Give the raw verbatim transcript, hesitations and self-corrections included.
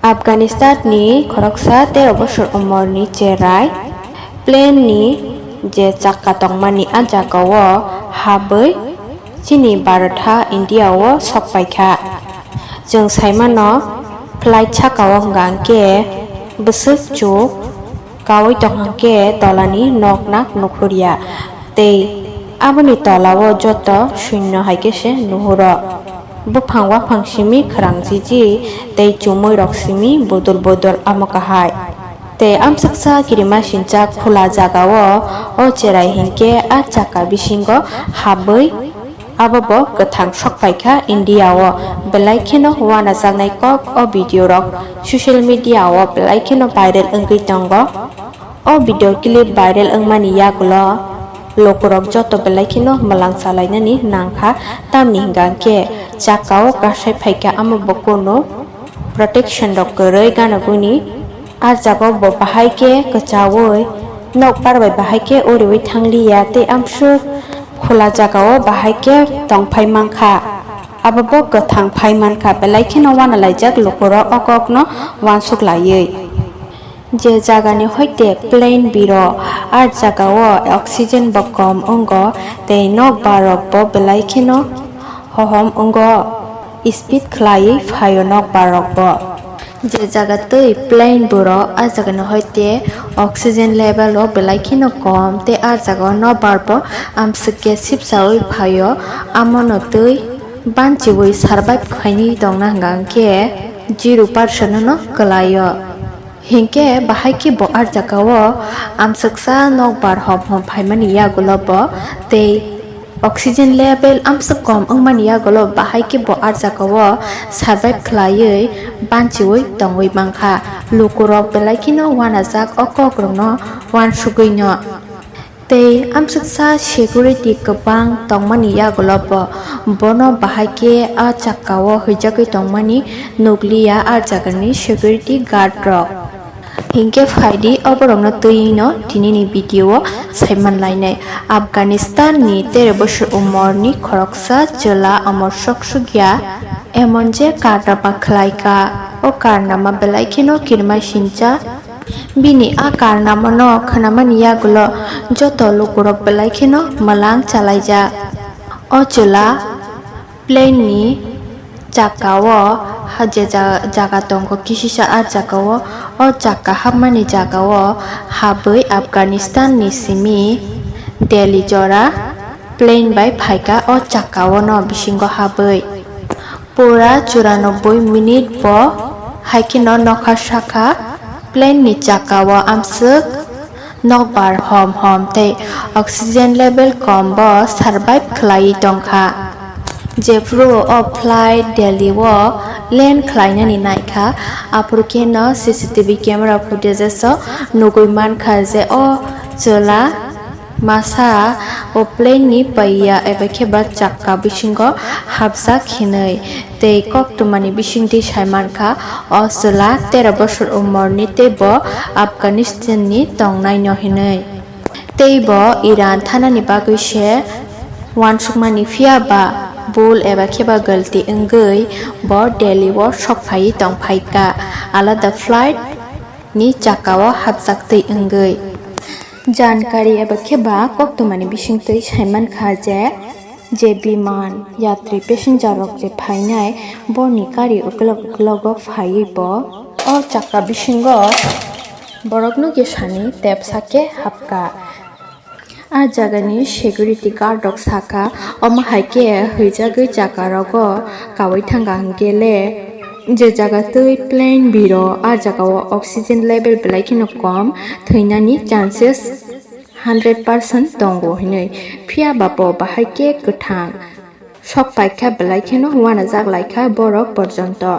Afghanistan ni khoroksa tero bosor umor ni cherai plane ni je chakka tongmani a jaga o habwi chini Bharat ha India o sok paikha. Chwng saimano flight saka o hwnkha hwnkhe bwswk chuk kaui tongkha hwnkhe tolani noknak nukhurya tei aboni tola o joto suinno hai khe se nuhuro. Buphang waphang simi khwrang jiji tei chumui rok simi budul budul amo kahai. Tei amswksa kirimasingcha khula jaga o, o cherai hinkhe a chakka bisingo habwi abo bo kwthang sok paikha India o. Belai kheno wanajaknai kok o video rok social media o belai kheno viral wngwi tongo. O video clip viral wngmani yagulo lukurok joto belai kheno mwlang salainani nangkha, tamni hwnkha hwnkhe chakka o kasai phaikha amo bo kunu protection rok kwrwi ganagwini. A jaga o bo bahai khe kwchaui nokbar bai bahai khe uriui thangliya tei amswk khula jaga o bahai khe tongphai mankha. Abo bo kwthang phai mankha, belai kheno wanalaijak lukurok o kokno wansuk laiwi. Je jagani hoite plane biro, a jaga o oxygen bo kom wngo tei nokbar rok bo belai kheno hohom wngo, speed khlaiwi phaio nokbar rok bo. Je jaga twi plane biro, a jagani hoite oxygen level rok belai kheno kom tei a jaga o nokbar bo amswk khe sipsaui phaio, amono twi banchiui survive khainwi tongna hwnkha hwnkhe zero percent no kwlaio. Hinkhe bahai khe bo a jaga o amswksa nokbar hom hom phaimani yagulo bo tei oxygen level amswk kom wngmani yagulo bahai khe bo a jaga o survive khlaiwi banchiui tongwi mankha. Lukurok belai kheno wanajak o kokrokno wansugwino. Tei amswksa security kwbang tongmani yagulo bo bono bahai khe a chakka o huijagwi tongmani nukliya a jagani security guard rok. Hinkhe phaidi oborokno twiwino tinini video o saiman lainai. Afghanistan ni tero bosor umor ni khoroksa chwla Amar Soksugya emon je karnama khlaika. O karnama belai kheno kirimasingcha. Bini a karnamano khwnamani yagulo joto lukurok belai kheno mwlang chalaijak. O chwla plane ni chakka o ha je ja-, jaga tongo kisisa a jaga o, o chakka hapmani jaga o habwi Afghanistan ni simi Delhi jora plane bai phaika o chakka o no bisingo habwi. Pura churanobboi minute bo hai kheno nokha sakha plane ni chakka o amswk nokbar hom hom tei oxygen level kom bo survive khlaiwi tongkha. Jephru o flight Delhi o land khlainani naikha, aphuru kheno C C T V camera footages o nugwi mankha je o chwla masa o plane ni paiya eba khe ba chakka bisingo hapjak hinwi tei koktwmani bisingtwi sai mankha, o chwla tero bosor umorni tei bo Afghanistan ni tongnaino hinwi. Tei bo Iran thanani bagwi se wansukmani, phiya ba bul eba khe ba galti wngwi bo Delhi o sok phaiwi tong phaikha, alada flight ni chakka o hapjak twi wngwi. Jankari eba khe ba koktwmani bisingtwi sai mankha je, je biman yatri passenger rok je phainai, boni gari uklok uklogo phaiwi bo o chakka bisingo borokno gesani tepsa khe hapkha. A jagani security guard rok sakha, omo hai khe huijagwi chakka rogo kaui thangkha hwnkhe le, je jaga twi plane biro, a jaga o oxygen level belai kheno kom, thwinani chances hundred percent tongo hinwi. Phiya ba bo bahai khe kwthang sok paikha, belai kheno uanajak laikha borok porjonto.